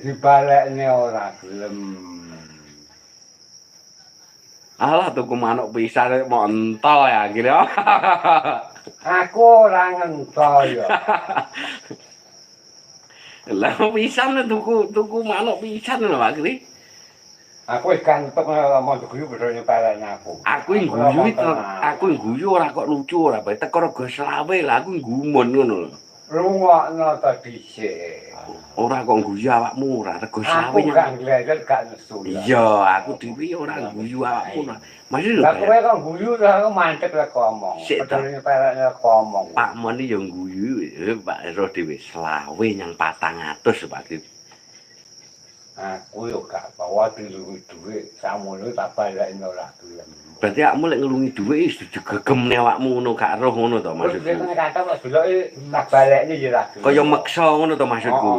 Dibalekne ora gelem. Alah, tuku manuk pisan mau entol ya akhirnya. Aku ora ngentol ya. Lah, pisan tuku tuku manuk pisan lho, Pak Kri. Aku wis kantuk ngomong guyu padha nyepelekne aku. Aku guyu itu, aku guyu ora kok lucu ora, bae teko rego 25 lah aku gumun ngono lho. Rungokno ta dhisik. Ora kok guyu awakmu ora rego 25. Aku gak ngledek, gak nesu. Iya, aku dhewe ora guyu awakmu ora. Maksud lho. Lah, kowe kok guyu lah aku mandek lek ngomong. Sik ta. Padha nyepelekne aku ngomong. Pak Mon yo guyu, Pak roh dhewe 25 nyang 400, Pak Kri. Aku yo gak bawa diluwi dhuwit samono tak balekne ora gelem. Berarti awakmu lek ngelungi dhuwit wis digegemne awakmu ngono, gak roh ngono to Terus maksudku. nek kantor kok deloki tak balekne ya ora gelem. Kaya meksa ngono to maksudku.